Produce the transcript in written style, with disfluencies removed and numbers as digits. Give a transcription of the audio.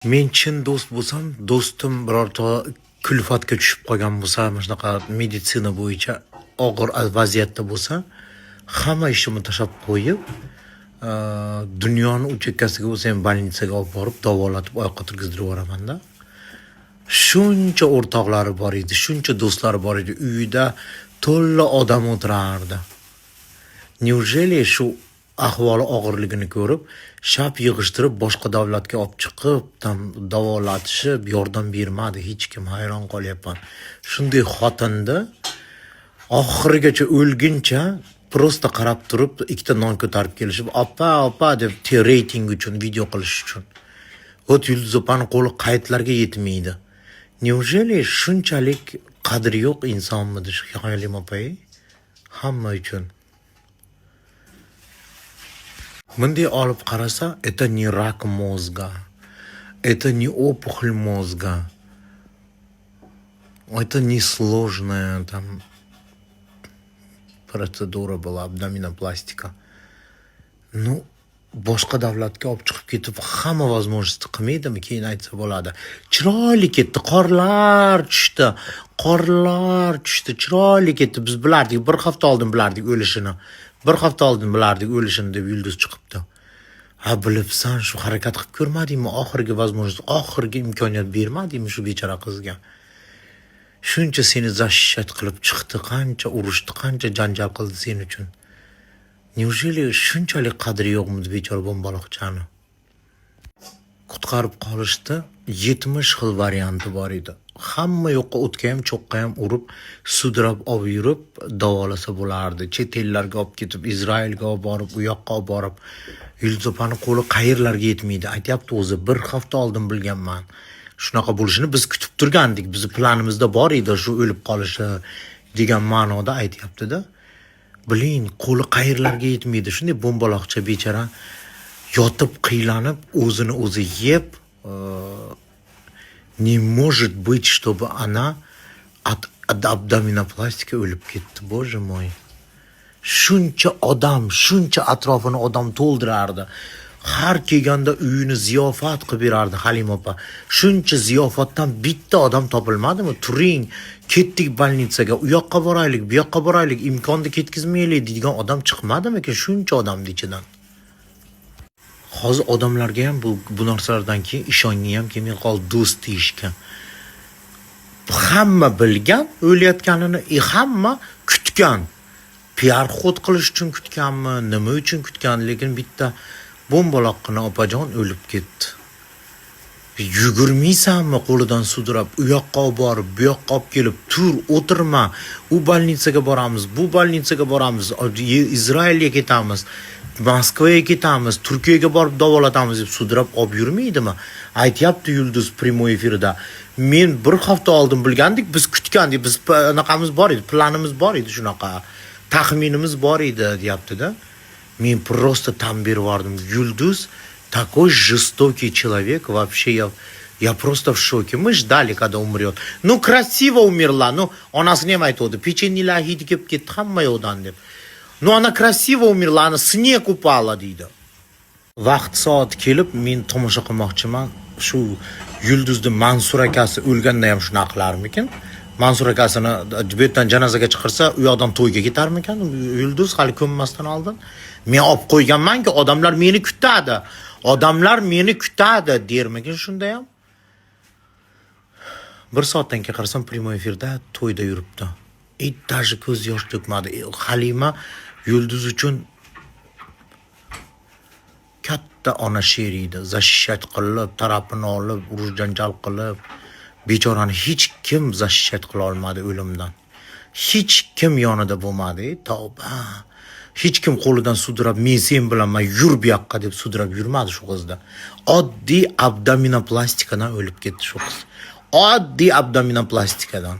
Men chin do'st bo'lsam, do'stim birorta kulfatga tushib qolgan bo'lsa, mana shunaqa meditsina bo'yicha og'ir vaziyatda bo'lsa, hamma ishimni tashlab qo'yib, dunyoni u chekkasiga bo'lsa ham больница ga olib borib, davolatib, oyoqqa turgizdirib yuboraman-da. Shuncha o'rtoqlari bor edi, shuncha do'stlari bor edi, uyida to'la odam o'tirardi. Неужели shu ahvoli og'irligini ko'rib, shap yig'ishtirib, boshqa davlatga olib chiqib, там davolatishib, yordam bermadi hech kim? Hayron qolyapman. Shunday xotinni oxirigacha, o'lguncha просто qarab turib, ikkita non ko'tarib kelishib, "Opa, opa", deb reyting uchun, video qilish uchun. Вот Yulduz opani qo'li qayerlarga yetmaydi. Неужели shunchalik qadri yo'q insonmidi shu Halima opa hamma uchun? Bunday olib qarasa, это не рак мозга, это не опухоль мозга, это не сложная там процедура была, абдоминопластика. Ну, boshqa davlatga olib chiqib ketib, hamma возможность qilmaydimi, keyin aytsa bo'ladi. Chiroyli ketdi, qorlar tushdi, qorlar tushdi, chiroyli ketdi. Biz bilardik, bir hafta oldin bilardik o'lishini. Bir hafta oldin bilardik o'lishini, deb Yulduz chiqibdi. Ha, bilibsan, shu harakat qilib ko'rmadingmi? Oxirgi возможность, oxirgi imkoniyat bermadingmi shu bechora qizga? Shuncha seni защищать qilib chiqdi, qancha urushdi, qancha janjal qildi sen uchun. Неужели shunchalik qadri yo'qmidi bechora bo'mbaloqchani? Qutqarib qolishda 70 xil varianti bor edi. Hamma yoqqa o'tga ham, cho'qqa ham urib, sudrab olib yurib davolasa bo'lardi. Chet ellarga olib ketib, Izraelga olib borib, u yoqqa olib borib, Yulduz opani qo'li qayerlarga yetmaydi. Aytyapti o'zi, bir hafta oldin bilganman shunaqa bo'lishini, biz kutib turgandik, bizni planimizda bor edi shu o'lib qolishi, degan ma'noda aytyaptida. Блин, qo'li qayerlarga yetmaydi. Shunday bo'mbaloqcha bechora yotib, qiylanib, o'zini o'zi yeb, не может быть, чтобы она от абдоминопластика o'lib ketdi, боже мой. Shuncha odam, shuncha atrofini odam to'ldirardi. Har kelganda uyini ziyofat qilib berardi Halima opa. Shuncha ziyofatdan bitta odam topilmadimi? "Turing, ketdik больница ga, u yoqqa boraylik, bu yoqqa boraylik, imkonni ketkazmaylik", deydigan odam chiqmadimikin shuncha odamni ichidan? Hozir odamlarga ham bu narsalardan keyin ishonging ham kelmay qoldi do'st deyishga. Hamma bilgan o'layotganini, и hamma kutgan. Piar ход qilish uchun kutganmi, nima uchun kutgan, lekin bitta bo'mbaloqqina opajon o'lib ketdi. Yugurmaysanmi qo'lidan sudrab, u yoqqa olib borib, bu yoqqa olib kelib, "Tur, o'tirma, u больница ga boramiz, bu больница ga boramiz, Izraelga ketamiz, Moskvaga ketamiz, Turkiyaga borib davolatamiz", deb sudrab olib yurmaydimi? Aytyapti Yulduz прямой efirida, men bir hafta oldin bilgandik, biz kutgandik, biz anaqamiz bor edi, planimiz bor edi, shunaqa taxminimiz bor edi, deyaptida. Men просто tan berib yubordim. Yulduz такой жестокий человек, вообще я просто в шоке. Мы ждали, когда умрет. Ну, красиво умерла. Ну, onasini ham aytuvdi, pechenyelar hidi kelib ketdi hamma yoqdan, deb. Ну, она красиво умерла, она снег упала, deydi. Vaqt soat kelib men tomosha qilmoqchiman. Shu Yulduzni Mansur akasi o'lganda ham shunaqa qilarmikin? Mansur akasini bu yerdan janozaga chiqarsa, u yoqdan to'yga ketarmikan Yulduz hali ko'mmasdan oldin? "Men olib qo'yganmanki, odamlar meni kutadi, odamlar meni kutadi", dermikin shunda ham? Bir soatdan keyin qarasam, прямой efirda to'yda yuribdi и даже ko'z yosh to'kmadi. Halima Yulduz uchun katta ona sher edi. Защищать qilib, tarafini olib, urush janjal qilib, bechorani hech kim защищать qila olmadi o'limdan. Hech kim yonida bo'lmadi. Tavba, hech kim qo'lidan sudrab, "Men sen bilanman, yur bu yoqqa", deb sudrab yurmadi shu qizni. Oddiy abdominoplastikadan o'lib ketdi shu qiz, oddiy abdominoplastikadan.